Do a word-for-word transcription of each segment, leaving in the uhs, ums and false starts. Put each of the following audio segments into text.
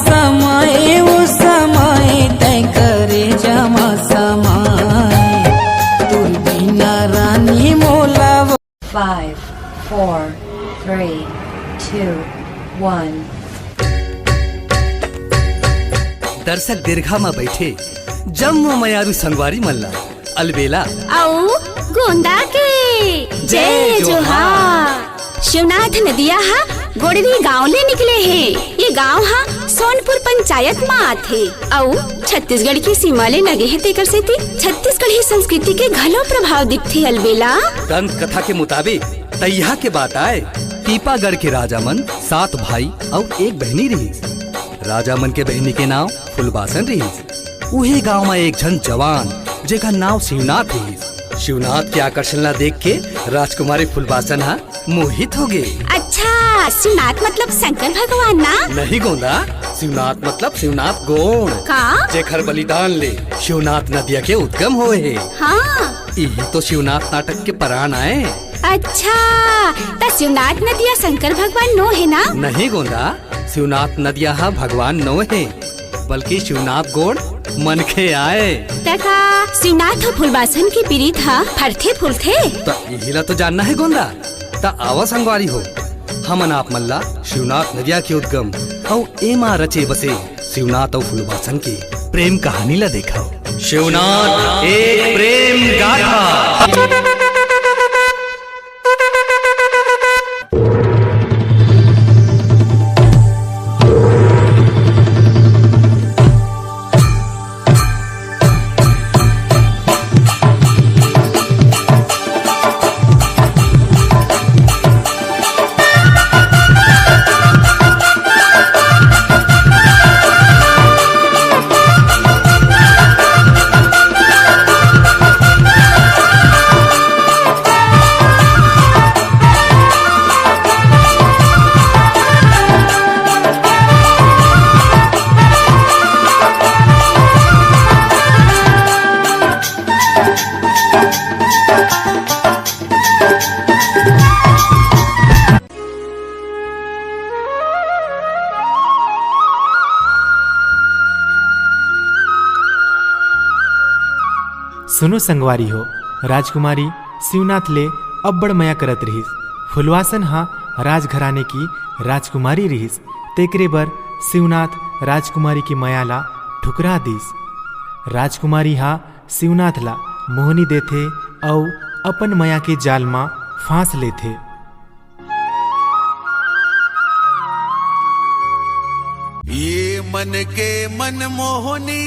समय ओ समय तैं करेजा म समाए, तोर बिना रानी मोला वो Five, four, three, two, one। दर्शक दीर्घा म बैठे जम्मो मयारू संगवारी मन ला अलबेला अउ गोंदा के जय जय जोहार। जोहार। शिवनाथ नदिया ह गोड़वी गांव ले निकले हे। ये गांव ह सोनपुर पंचायत म आथे अउ छत्तीसगढ़ के सीमा ले लगे हे, तेकर सेती छत्तीसगढ़ी संस्कृति के घलो प्रभाव दिखथे अलबेला। दंत कथा के मुताबिक तइहा के बात आय, पीपागढ़ के राजा मन सात भाई अउ एक बहिनी रिहिस। राजा मन के बहिनी के नांव फुलबासन रिहिस। उही गांव म एक झन जवान, जेकर नांव शिवनाथ रिहिस। शिवनाथ के आकर्षण ला देख के राजकुमारी फुलबासन ह मोहित हो गे। अच्छा, शिवनाथ मतलब शंकर भगवान ना? नहीं गोंदा, शिवनाथ मतलब शिवनाथ गोंड। का? जेखर बलिदान ले शिवनाथ नदिया के उद्गम होए हे। हाँ। इही तो शिवनाथ नाटक के प्राण आय। अच्छा, त शिवनाथ नदिया शंकर भगवान नो हे ना? नहीं गोंदा, शिवनाथ नदिया ह भगवान नो हे, बल्कि शिवनाथ गोंड मनखे आय। त का शिवनाथ अउ फुलबासन के पिरीत ह फरथे फूलथे? त इही ला तो जानना हे गोंदा। त आवा संगवारी हो, हमन आप मन ला शिवनाथ नदिया के उद्गम अउ एमा रचे बसे शिवनाथ अउ फुलबासन के प्रेम कहानी ला देखव। शिवनाथ एक प्रेम गाथा। सुनो संगवारी हो, राजकुमारी शिवनाथ ले अब्बड़ मया करत रिहिस। फुलवासन ह राजघराने की राजकुमारी रिहिस, तेकरे बर शिवनाथ राजकुमारी के मया ला ठुकरा दिस। राजकुमारी ह शिवनाथ ला मोहनी देथे अउ अपन मया के जाल म फांस लेथे। ये मन के मनमोहनी,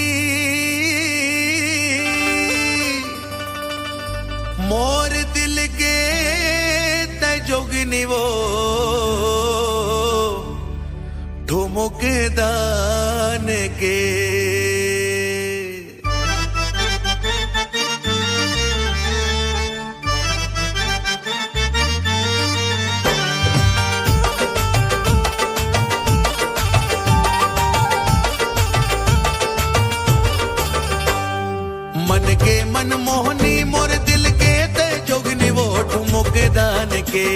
मोर दिल के तै जोगनी वो, ठुमुक दान के। मन के मनमोहनी मोर दिल के तै जोगनी वो ठुमुक दान के।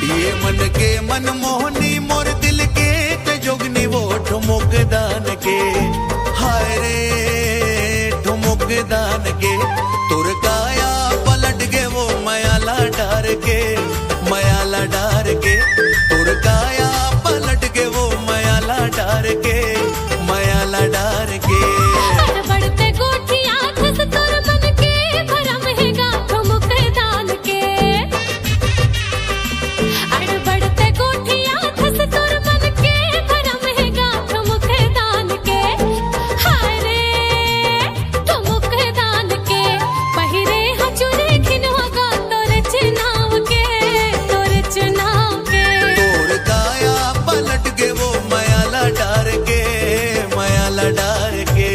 ये मन के मनमोहनी मोर दिल के तै जोगनी वो ठुमुक दान के। हाय रे ठुमुक दान के, तोर काया पलट गे वो मयाला डार के, मयाला डार के। तोर काया पलट गे वो मयाला डार के, मयाला डार के। अड़बड़ ते गोठिया थस तोर मन के भरम हे गा ठुमुक दान के। अड़बड़ ते गोठिया थस तोर मन के भरम हे गा ठुमुक दान के। हाय रे ठुमुक दान के, पहिरे ह चुरी खिनवा गा तोर चुनाव के, तोर चुनाव के। तोर काया पलट गे वो मयाला डार के, मयाला डार के।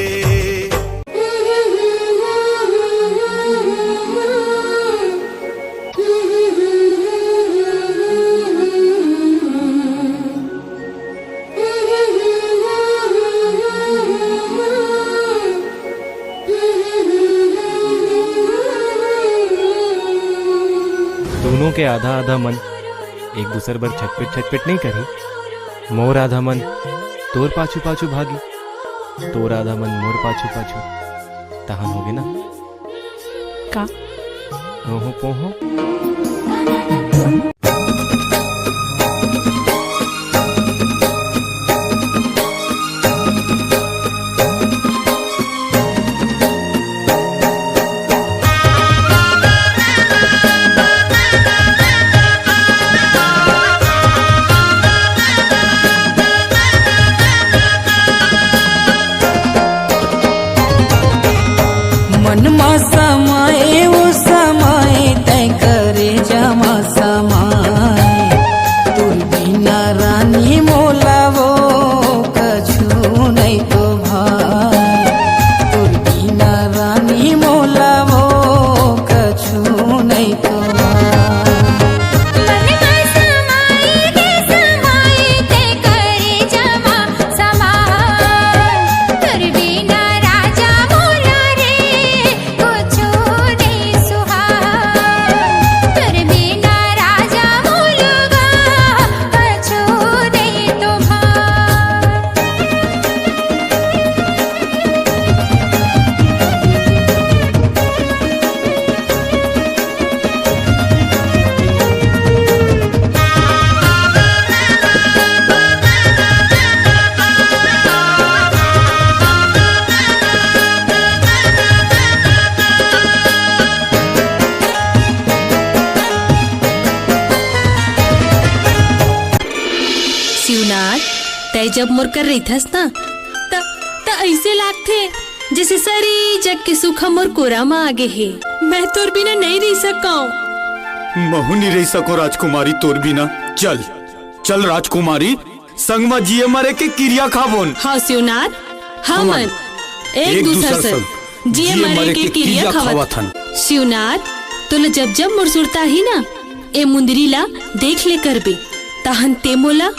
दूनों के आधा आधा मन एक दूसर बर छटपट छटपट नइ करही। मोर आधा मन तोर पाछू पाछू भागी, तोर आधा मन मोर पाछू पाछू। तहन होगे ना? का? ओहो पोहो। मन मा समाए ओ समाए, तैं करेजा मा समाए। तोर बिना रानी मोला वो कछु नहीं तो भाए। तोर बिना रानी मोला वो कछु नहीं तो भाए। मन मा समाए गे समाए, तैं करेजा मा समाए। तोर बिना राजा मोला रे कुछु नहीं सुहाय। तोर बिना राजा मोला गा कुछु नहीं तुम्हार। शिवनाथ, तै जब मोर कर रहिथस ना, त, त अइसे लागथे, जइसे सरी जग के सुख ह मोर कोरा म आगे हे। मैं तोर बिना नइ रहि सकंव। महूं नइ रहि सकंव राजकुमारी तोर बिना। चल, चल राजकुमारी, संग म जिए मरे के किरिया खाबोन। हव शिवनाथ, हमन हमन एक एक दूसर दूसर संग संग जिए जिए मरे मरे के के किरिया किरिया खावत खावत हन। शिवनाथ, तोला जब जब मोर सुरता ही ना, ए मुंदरी ला देख ले करबे, तहन ते मोला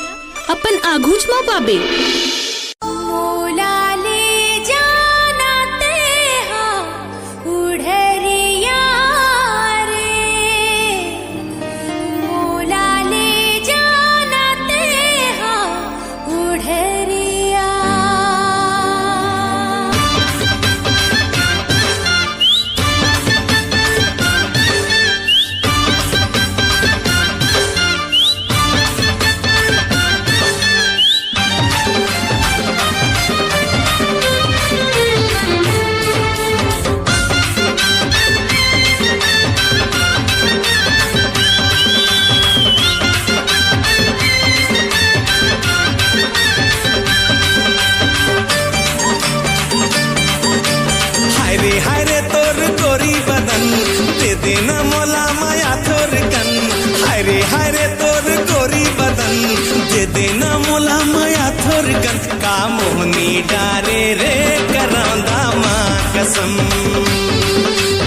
अपन आघूच म पाबे। मोला ले जाना तेहा उढ़रिया रे, मोला ले जाना तेहा उढ़रिया। हाय रे हाय रे तोर गोरी बदन, दे देना मोला मया थोरकन। हाय रे हाय रे तोर गोरी बदन, दे देना मोला मया थोरकन। का मोहनी डारे रे करौंदा माँ कसम,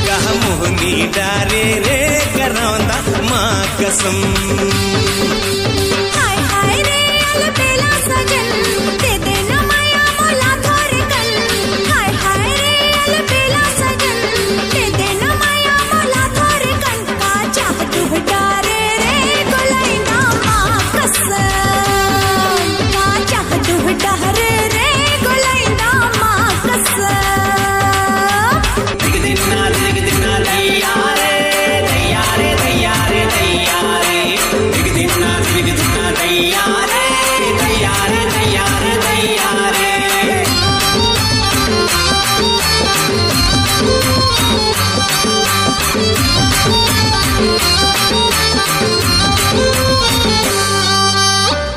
का मोहनी डारे रे करौंदा माँ कसम। हाय हाय रे अलबेला सजन, दे देना मया मोला थोरकन। हाय हाय रे अलबेला सजन, दे देना मया मोला थोरकन। का चाह दुह डारे रे गोलैंदा माँ कसम, का चाह दुह डारे रे गोलैंदा माँ कसम।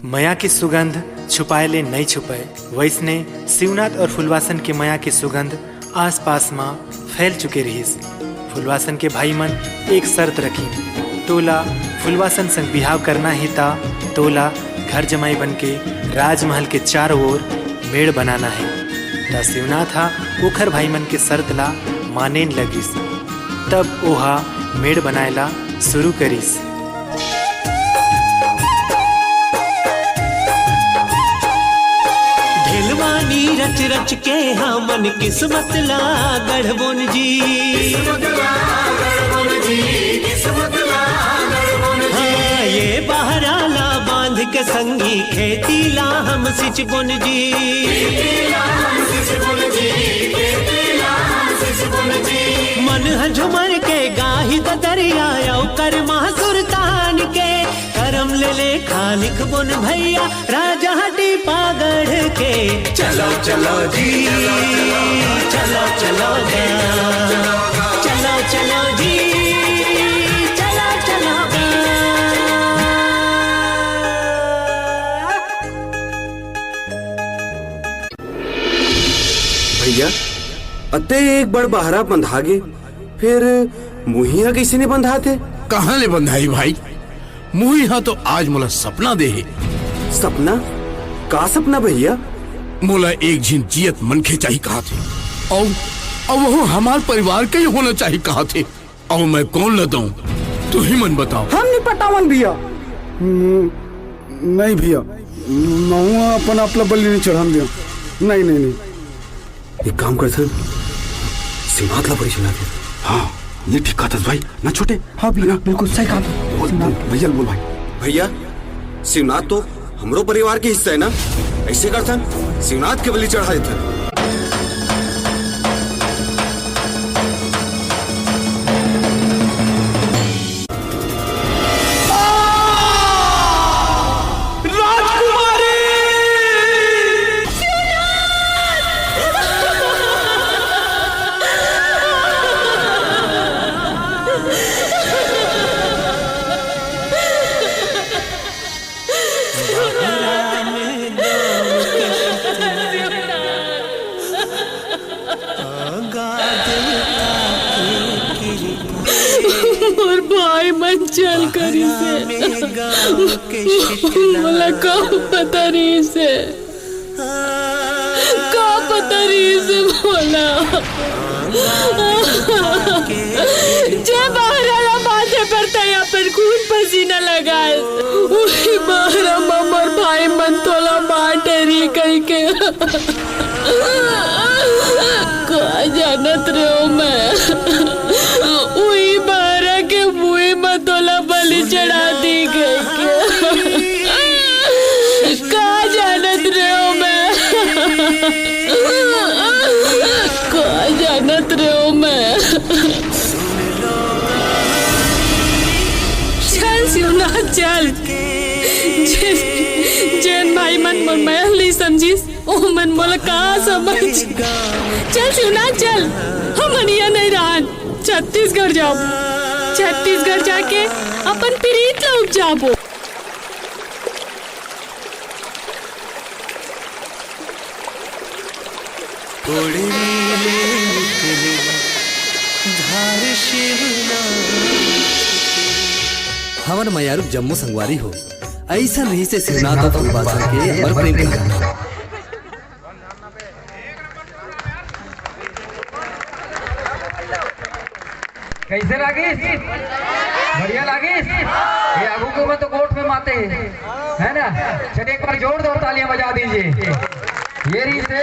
मया के सुगंध छुपाए ले नइ छुपय, वइसने शिवनाथ अउ फुलवासन के मया के सुगंध आसपास म फैल चुके रिहिस। फुलवासन के भाई मन एक शर्त रखिन, तोला फुलवासन संग बिहाव करना हे त तोला घर जमाई बनके राजमहल के चारों ओर मेड़ बनाना हे। त शिवनाथ ह ओखर भाई मन के शर्त ला मानेन लगिस। तब ओहा मेड़ बनाए ला शुरू करिस। ढेलवानी रच रच के हमन किस्मत ला गढ़बोन जी। हाँ, ये बहरा ला बांध के संगी खेती ला हम सिंचबोन जी। मन ह झुमर के गाही ददरिया, अउ कर मासुर तान के करम ले लेखा लिखबोन भैया, राजा हटी पागढ़ के। चलो चलो जी, चलो चलो गा, चलो चलो जी, चलो चलो गा। भैया, अते एक बड़ बहरा बंधा गे, फेर मुही ह कइसे नइ बंधात हे? कहाँ ले बंधाही भाई? मुही ह तो आज मोला सपना दे हे। सपना? का सपना भैया? मोला एक झिन जियत मनखे चाही कहत हे। अउ, अउ वहू हमार परिवार के ही होना चाही कहत हे। अउ मैं कोन ल दंव? तुही मन बताव। हम नइ पटावन भैया। हम्म, नहीं भैया, महूँ अपन आप ल बलि नइ चढ़न देंव। नहीं, नहीं, नहीं। एक काम करथन, शिवनाथ ला बलि चढ़ा दे। हाँ, ये ठीक कहत हस भाई, ना छोटे? हाँ भैया, ना? बिल्कुल सही कहा। बोल, बोल, भैया ल बोल भाई। भैया, शिवनाथ तो हमरो परिवार के हिस्सा हे ना, अइसे करथन, शिवनाथ के बलि चढ़ा देथन। राजकुमारी! मोर भाई मन चल करिस हे। मोला का पता रहिस हे, का पता रहिस हे मोला। जे बहरा ला बांधे बर तैं अपन खून पसीना लगाए, उही बहरा म मोर भाई मन तोला बांट डरही कहिके। का जानत रहेंव मैं, उही बहरा के मुही म तोला बलि चढ़ा दिही कहिके। का जानत रहेंव मैं, का जानत रहेंव मैं। चल शिवनाथ, चल। जे-, जेन भाई मन मोर मया ल नइ समझिस, ओमन मोला का समझ। चल शिवनाथ, चल। हमन इहाँ नइ रहन, छत्तीसगढ़ जाबो। छत्तीसगढ़ जाके अपन पिरीत ला उपजाबो। हमर मयारू जम्मो संगवारी हो, अइसन रहिस हे शिवनाथ अउ फूलबासन के अमर प्रेम कहानी। कइसे लागिस? बढ़िया लागिस? ये आगू के ओमन तो गोठ में माते हे, है ना? चलिए, एक बार जोरदार तालियां बजा दीजिए। ये रहिस हे